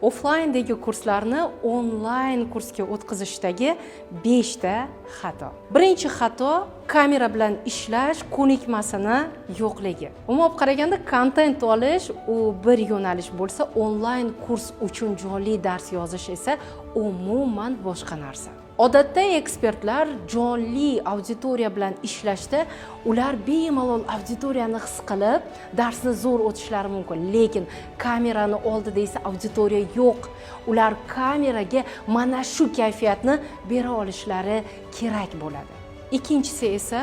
Offlayndagi kurslarni onlayn kursga o'tkazishdagi 5 ta xato. Birinchi xato: kamera bilan ishlash ko'nikmasini yo'qligi. Umuman olib qaraganda, kontent olish u bir yo'nalish bo'lsa, onlayn kurs uchun jonli dars yozish esa umuman boshqa narsa. Odatda ekspertlar jonli auditoriya bilan ishlashda ular bemalol auditoriyani his qilib, darsni zo'r o'tishlari mumkin, lekin kamerani oldida esa auditoriya yo'q. Ular kameraga mana shu kayfiyatni bera olishlari kerak bo'ladi. Ikkinchisi esa,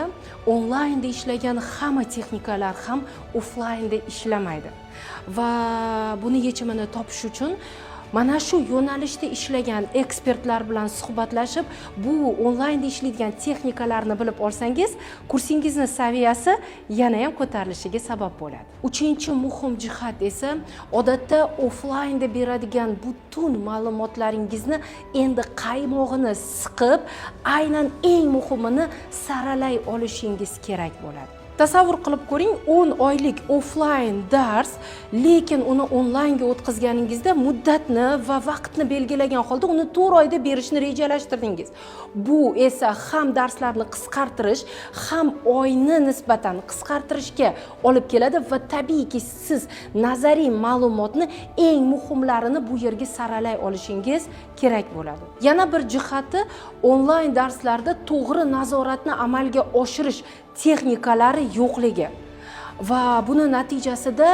onlaynda ishlagan hamma texnikalar ham offlaynda ishlamaydi va buni yechimini topish uchun mana shu yo'nalishda ishlagan ekspertlar bilan suhbatlashib, bu onlaynda ishlaydigan texnikalarni bilib olsangiz, kursingizni saviyasi yana ham ko'tarilishiga sabab bo'ladi. Uchinchi muhim jihat esa, odatda offlaynda beradigan butun ma'lumotlaringizni endi qaymog'ini siqib, aynan eng muhimini saralay olishingiz kerak bo'ladi. Tasavvur qilib ko'ring, 10 oylik offlayn dars, lekin uni onlaynga o'tkazganingizda muddatni va vaqtni belgilagan holda uni 4 oyda berishni rejalashtirdingiz. Bu esa ham darslarni qisqartirish, ham oyni nisbatan qisqartirishga olib keladi va tabiiyki, siz nazariy ma'lumotni eng muhimlarini bu yerga saralay olishingiz kerak bo'ladi. Yana bir jihati, onlayn darslarda to'g'ri nazoratni amalga oshirish texnikalari yo'qligi va buni natijasida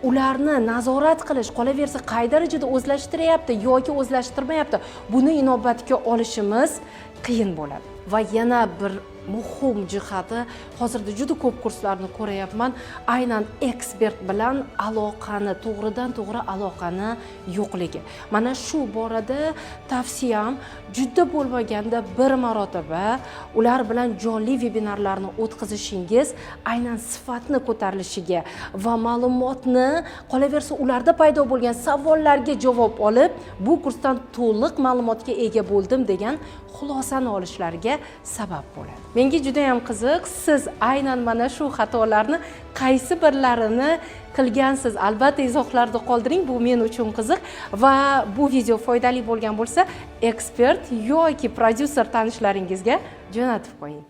ularni nazorat qilish, qolaversa, qay darajada o'zlashtiryapti yoki o'zlashtirmayapti, buni inobatga olishimiz qiyin bo'ladi. Va yana bir muhim jihati, hozirda juda ko'p kurslarni ko'ryapman, aynan ekspert bilan aloqani, to'g'ridan to'g'ri aloqani yo'qligi. Mana shu borada tavsiyam, juda bo'lmaganda bir marotaba ular bilan jonli vebinarlarni o'tkazishingiz aynan sifatni ko'tarilishiga va ma'lumotni, qolaversa, ularda paydo bo'lgan savollarga javob olib, bu kursdan to'liq ma'lumotga ega bo'ldim degan xulosani olishlariga sabab bo'ladi. Menga juda yam qiziq, siz aynan mana shu xatolarni qaysi birlarini qilgansiz? Albatta, izohlarda qoldiring, bu men uchun qiziq. Va bu video foydali bo'lgan bo'lsa, ekspert yoki prodyuser tanishlaringizga jo'natib qo'ying.